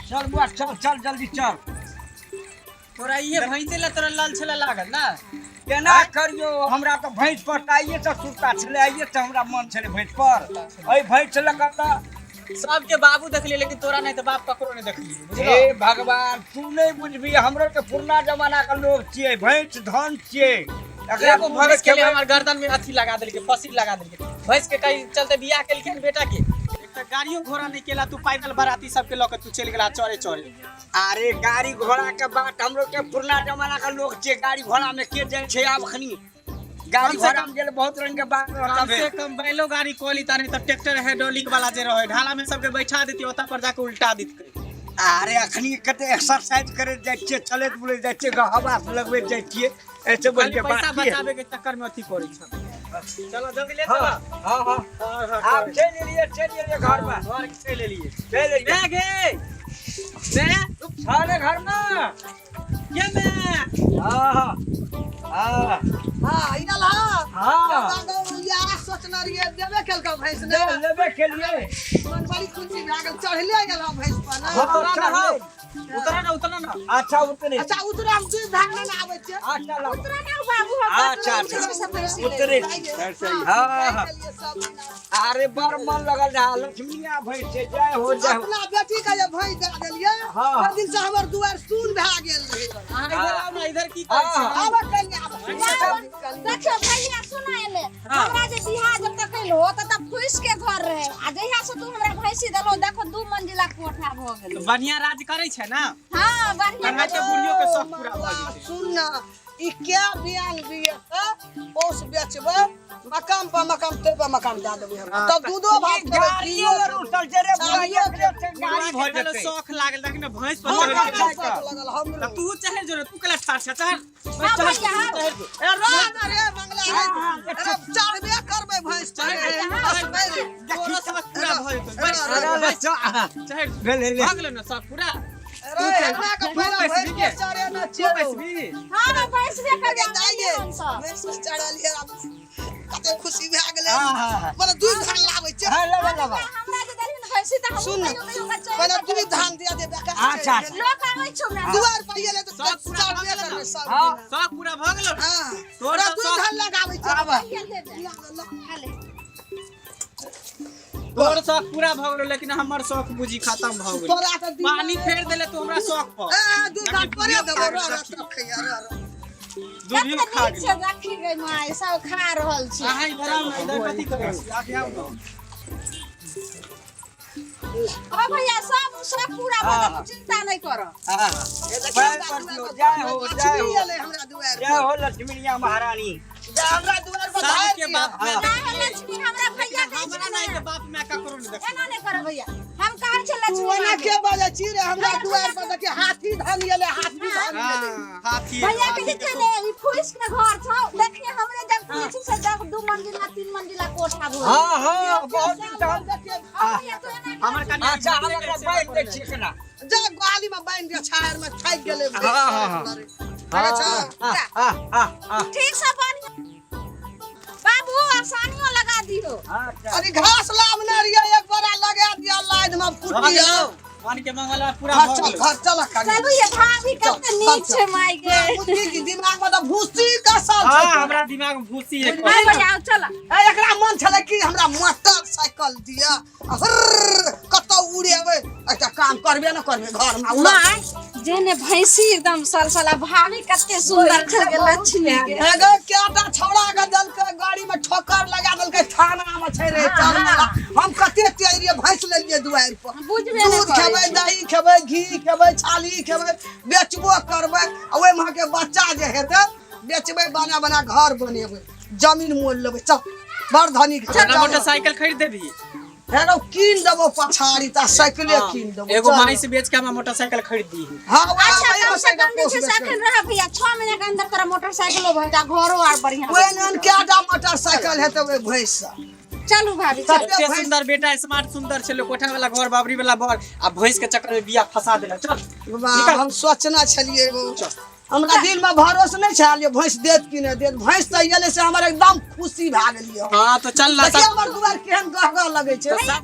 चल बुआ चल चल जल्दी चल। तोरा इहे भैंसे ला तोरा लाल छला लागल ना? केना करियो, हमरा तऽ भैंस पर तऽ आइए तऽ सुरता छलै, आइए तऽ हमरा मन छलै भैंस पर। एहि भैंस लऽ कऽ तऽ सबके बाबू देखलियै, लेकिन तोरा नहि तऽ बाप ककरो नहि देखलियै, बुझलो? हे भगवान, तू नहि बुझबी, हमरो के पुरना जमाना के लोग छियै, भैंस धन छियै। एकरा एगो भैंस के लिए हमर गर्दन में अथी लगा देलकै, फंसी लगा देलकै। भैंस के कहीं चलते बियाह केलखिन बेटा के। एक तऽ गाड़ियो घोड़ा नहि केला, तू पैदल बाराती सबके लऽ के तू चलि गेला चरे चरे। अरे गाड़ी घोड़ा के बात, हमरो के पुरना जमाना के लोग छियै, गाड़ी घोड़ा में के जाइ छै आब खनी? गाड़ी कम से घोड़ा में गेल बहुत रंग के बात रहता। कम से कम बैलो गाड़ी कोली ता, नहीं तो ट्रैक्टर हाइड्रोलिक वाला जे रहे, ढाला में सबके बैठा देती, ओता पर जाके उल्टा देती। अरे अखनी कते एक्सरसाइज करे जाइ छियै, चलैत बुलैत जाइ छियै, हवा लगबैत जाइ छियै, ऐसे खाली बढ़िया पैसा बात की है? बचावे के चक्कर में अथी करै छ। चलो जल्दी ले। हाँ। चलो। हाँ हाँ हाँ। आप चलि एलियै, चलि एलियै घर में। घर के चलि एलियै। चलि एलियै। मैं गे मैं छाने घर में के मैं। हाँ हाँ हाँ। हाँ, इधर हाँ। हाँ। या सोचने रहियै देबे केलकै भैंस ने। लेबे के लिए। मन बड़ी खुशी भए गेल, चढ़ले गेल हँ भैंस पर ने। हाँ, उतरा ना हो। चढ़ले। उतरा ना, उतरा ना। अच्छा उतरे। अच्छा उतरा, हम दूध धान ने आबै छियै। अच्छा लाओ। उतरा ना बाबू, हम अच्छा अच्छा। सब भैंसी ले। उतरे। हाँ। हाँ हाँ। अरे बड़ मन लगल रहा, लक्ष्मीया भैंस छै, जय हो जय हो। अपना बेटी के जे भैंस दए देलियै, हाँ। ओहि दिन से हमर दुआर सुन भए गेल रहै। अहाँ इधर आउ ना, इधर की करै छी? हाँ। आब कनि आब। देखियो भैया, सुना एने, हमरा जे बियाह जब तक कैलो त तब फुस के घर रहे, आ जहिया से तू हमरा भैंसी देलो, देखो दू मंजिला कोठा भ गेल। बढ़िया राज करै छै ना? हां, बढ़िया। एनाहिते बुढ़ियो के शौक पूरा भऽ जेतै। सुन ना, ई क्या बियान बियेतै, ओस बेचबै, मकान पर मकान ते पर मकान दए देबै हम। हाँ, तब दूधो भात खेबै, गाड़ियो घीओ लऽ खेबै। रुसल छै रे बुढ़ा, चालियो एकरे से गाड़ी बुढ़ा भऽ के जेतै। शौक लागल, देख ने भैंस पर हमरा चढ़ि गेलै। शौक लगल हमरो। तऽ तू चढ़ि जो रे, तू केला ठाढ़ छ? चढ़। हां चढ़, भैया, हां। चढ़ जो। ए रह ना रे मंगला रे, अरे चढ़बे करबै भैंस पर रे। चढ़, बस नहीं रे। तोरो शौक पूरा भऽ जेतौ। बैस, अरे बैस, चल, चढ़। ले ले ले। भऽ गेलौ ने शौक पूरा? अरे हमरा के तू पहिले बैसबी भैंस के? पर चढ़े ना तू छियै। बैसबी? हां, बैसबे अरे करबै दाइये, हम सब। भैंस पर चढ़लियै, आब कते खुशी भए गेलै। हाँ हाँ हाँ। मतलब दूध धान लाबै छै। हाँ, लेबा लेबा। हमरा जे देलही ने भैंसी त हम सुन, कहियो कहियो के चढ़ि पहिले के दूध धान दिया दे बेकार। अच्छा, अच्छा। लोक आबै छौ ने। दुआर पर एलै तऽ सब पूरा चढ़बे भऽ गेलै करबै ने? सब हाँ। दिना। शौक पूरा भऽ गेलौ? हाँ। तोर तोरा तऽ दूध शौक धान लगाबै छै। आबा। भैया दे दे। ला, ला। हाले। तोर शौक पूरा भऽ गेलौ, लेकिन हमर शौक बुझी खत्म भऽ गेल। तोरा तऽ दिन पानी फेर देले तू हमरा शौक पर। ए, दूध धान परे देबो, रह रह देखी। सब खैया, रह रह। दूधियो कते खा नीक गेल। से रखी गई माय, सब खा रहल छी। अहाँ इधर आउ ने, इधर कथी करै छी? आगे आउ ने। ओ भैया, सब सब पूरा भऽ गेल, तू चिंता नहीं कर। हाँ। ए देखियौ, पैर हमरा पर दुआर दियौ, पर जय हो जय लक्ष्मी हो। एलै हमरा दुआर जय पर। हो लक्ष्मीया महारानी। जे हमरा दुआर पर धारि सबके दिअ। बाप माय हाँ। ना हे लक्ष्मी, हमरा भैया कहै छै हमरा ने। नहि के बाप माय ककरो नहि देखै। एना नहीं कर भैया, हम कहै छै तू लक्ष्मी ओना माय के बाजै छी रे? हमरा दुआर पर देखिए हाथी धन एलै, हाथी धन एलै। हाँ, हाथी भैया के हाथी जे छै ने, ई फुस के घर छौ, देखिए हमरे जब पीछे से देख दू मंजिला तीन मंजिला कोठा भऽ गेल। हाँ हाँ, बहुत दिन तक हम देखिए। हाँ भैया, तू एना हमर कनिया अच्छा, हम एकरा बान्हि दै छियै केना। जा ग्वाली में बांधि दिअ, छाहरि में थाकि गेलै। हाँ, हाँ, हाँ। हाँ हाँ हाँ हाँ हाँ। ठीक से बान्हि बाबू, आसानियो लगा दियो। अच्छा। अरे घास लाबने रहियै, एक बोरा लगा दिया लाद में भऽ कुटी। गेलौ? मान के मंगलवार पूरा घर भऽ चल, गेलौ। घर चल कनी। चलू ये भाभी, कते नीक छै माय के। बुद्धि की दिमाग में तऽ भूसी कसल हाँ, छै। हमरा दिमाग में भूसी है। हां भैया, आओ चल। ए, एकरा मन छलै कि हमरा मोटरसाइकिल दिअ आ हुर्र कतौ उड़ेबै। एकटा काम करबे न करबै घर में उड़ा। माय जेने भैंसी एकदम सलसला, भाभी कते सुंदर छै गे लक्ष्मी के। एगो केटा छौड़ा के देलकै, गाड़ी में ठोकर लगा देलकै, थाना में छै रे। चल मोला, हम कते तेज भैंस लेलियै दुआरि पर। बुझबे नहि दूध करै खेबै, छै। दही खेबै, घी खेबै, छाली खेबै, बेचबो करबै आ ओहिमे अहाँके बच्चा जे हेतै बेचबै, बना बना घर बनेबै, जमीन मोल लेबै। चल, बड़ धनिक छै। हमरा चल। मोटरसाइकिल खरीद देबही? हे रौ, कीन देबो पछाड़ी तऽ साइकिले कीन देबो। एगो चल। महींस बेच के हमरा मोटरसाइकिल खरीद दी। हाँ, वएह अच्छा, वही कम से मोटरसाइकिल कम जे छै से पोसबै। अखन रह भैया, 6 महीना के अंदर तोरा मोटरसाइकिलो भऽ जेतौ, घरो आर बढ़िया। ओहि एहन कएटा मोटरसाइकिल हेतै ओहि भैंस सँ? चलू भाभी, चलू। कते एते भैंस सुंदर बेटा, स्मार्ट सुंदर छलै, कोठा वाला घर, बाबरी वाला बर, आ भैंस के चक्कर में बिया फंसा देलक। चल। बाबा, निकल। हम सोचने छलियै एगो, हमरा दिल में भरोस नहीं छल जे भैंस देत कि नहीं देत। भैंस तऽ एलै से हमर एकदम खुशी भए गेलियै। हाँ तो चल ना। देखिए सब हमर दुआर केहन गह गह लगै छै। सब